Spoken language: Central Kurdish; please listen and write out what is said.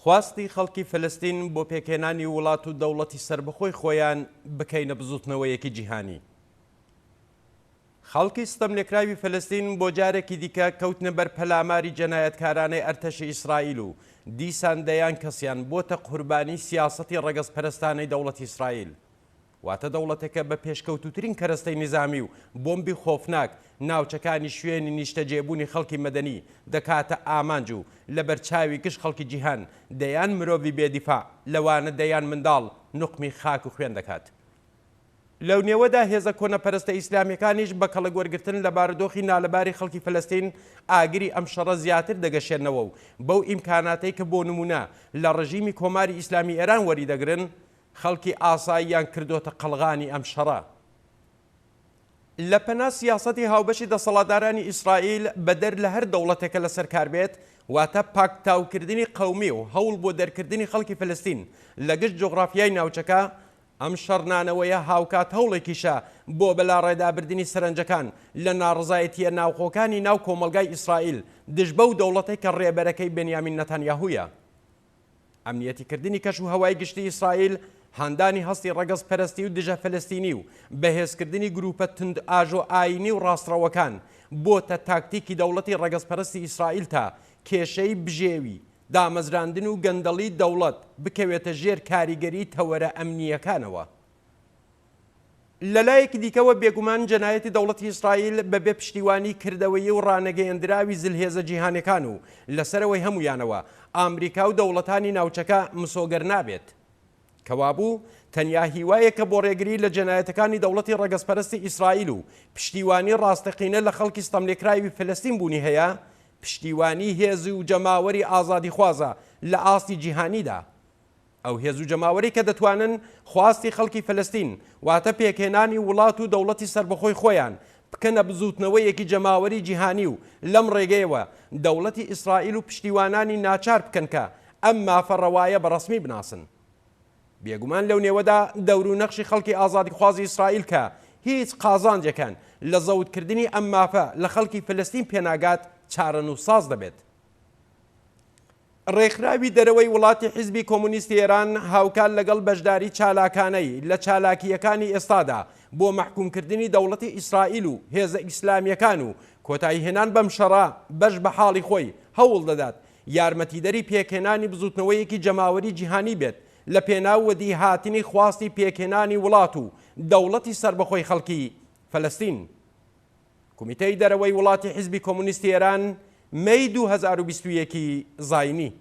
خواستی خەڵکی فەلەستین بۆ پێکهێنانی وڵات و دەوڵەتی سەربەخۆی خۆیان بکەینە بزووتنەوەیەکی جیهانی. خەڵکی ستەملێکراوی فەلەستین بۆ جارێکی دیکە کەوتنە بەر پەلاماری جەنایەتکارانەی ئەرتەشی ئیسرائیل و دیسان دەیان کەسیان بۆتە قوربانی سیاسەتی ڕەگەزپەرستانەی دەوڵەتی ئیسرائیل. واتە دەوڵەتێکە بە پێشکەوتووترین کەرەستەی نیزامی و بۆمبی خۆفناک ناوچەکانی شوێنی نیشتەجێبوونی خەڵکی مەدەنی دەکاتە ئامانج و لەبەر چاوی گشت خەڵکی جیهان دەیان مرۆڤی بێ دیفاع لەوانە دەیان منداڵ نوقمی خاک و خوێن دەکات. لەو نێوەدا هێزە کۆنەپەرستە ئیسلامیەکانیش بە کەڵک وەرگرتن لە بارودۆخی نالەباری خەڵکی فەلەستین ئاگری ئەم شەڕە زیاتر دەگەشێننەوە و بەو ئیمکاناتەی کە بۆ نموونە لە ڕژیمی کۆماری ئیسلامی ئێران وەریدەگرن خەڵکی ئاساییان کردۆتە قەڵغانی ئەم شەڕە. لە پەنا سیاسەتی هاوبەشی دەسەڵاتدارانی ئیسرائیل بەدەر لە هەر دەوڵەتێکە لەسەر کار بێت، واتە پاکتاوکردنی قەومی و هەوڵ بۆ دەرکردنی خەڵکی فلستین لە گشت جوغرافیای ناوچەکە، ئەم شەڕنانەوەیە هاوکات هەوڵێکیشە بۆ بەلاڕێدابردنی سەرنجەکان لە ناڕەزایەتییە ناوخۆکانی ناو کۆمەڵگای ئیسرائیل دژ بەو دەوڵەتەی کە ڕێبەرەکەی بنیامین نەتانیاهویە. ئەمنیەتیکردنی کەش و هەوای گشتی ئیسرائیل، هاندانی هەستی ڕەگەزپەرستی و دژە فەلەستینی و بەهێزکردنی گروپە توندئاژۆ ئایینی و ڕاستڕەوەکان بۆتە تاکتیکی دەوڵەتی ڕەگەزپەرستی ئیسرائیل تا کێشەی بژێوی، دامەزراندن و گەندەڵی دەوڵەت بکەوێتە ژێر کاریگەری تەوەرە ئەمنییەکانەوە. لەلایەکی دیکەوە بێگومان جەنایەتی دەوڵەتی ئیسرائیل بە بێ پشتیوانی کردەوەیی و ڕانەگەیەندراوی زلهێزە جیهانیەکان و لەسەرەوەی هەموویانەوە ئامریکا و دەوڵەتانی ناوچەکە مسۆگەر نابێت. کەوابوو تەنیا هیوایەک کە بۆ ڕێگری لە جەنایەتەکانی دەوڵەتی ڕەگەزپەرستی ئیسرائیل و پشتیوانی ڕاستەقینە لە خەڵکی ستەملێکراوی فەلەستین بوونی هەیە، پشتیوانی هێز و جەماوەری ئازادیخوازە لە ئاستی جیهانیدا. ئەو هێز و جەماوەرەی کە دەتوانن خواستی خەڵکی فەلەستین، واتە پێکهێنانی وڵات و دەوڵەتی سەربەخۆی خۆیان، بکەنە بزووتنەوەیەکی جەماوەری جیهانی و لەم ڕێگەیەوە دەوڵەتی ئیسرائیل و پشتیوانانی ناچار بکەن کە ئەم مافە ڕەوایە بە ڕەسمی بناسن. بێگومان لەو نێوەدا دەور و نەخشی خەڵکی ئازادیخوازی ئیسرائیل کە هیچ قازانجێکیان لە زەوتکردنی ئەم مافە لە خەڵکی فەلەستین پێناگات، چارەنووسساز دەبێت. ڕێکخراوی دەرەوەی وڵاتی حیزبی کۆمۆنیستی ئێران هاوکات لەگەڵ بەشداری چالاکانەی لە چالاکییەکانی ئێستادا بۆ مەحکوومکردنی دەوڵەتی ئیسرائیل و هێزە ئیسلامییەکان و کۆتاییهێنان بەم شەڕە بەش بە حاڵی خۆی هەوڵ دەدات یارمەتیدەری پێکهێنانی بزووتنەوەیەکی جەماوەری جیهانی بێت لە پێناو وەدیهاتنی خواستی پێکهێنانی وڵات و دەوڵەتی سەربەخۆی خەڵکی فەلەستین. کومیتەی دەرەوەی وڵاتی حیزبی کۆمۆنیستی ئێران مەی 2021 ی زاینی.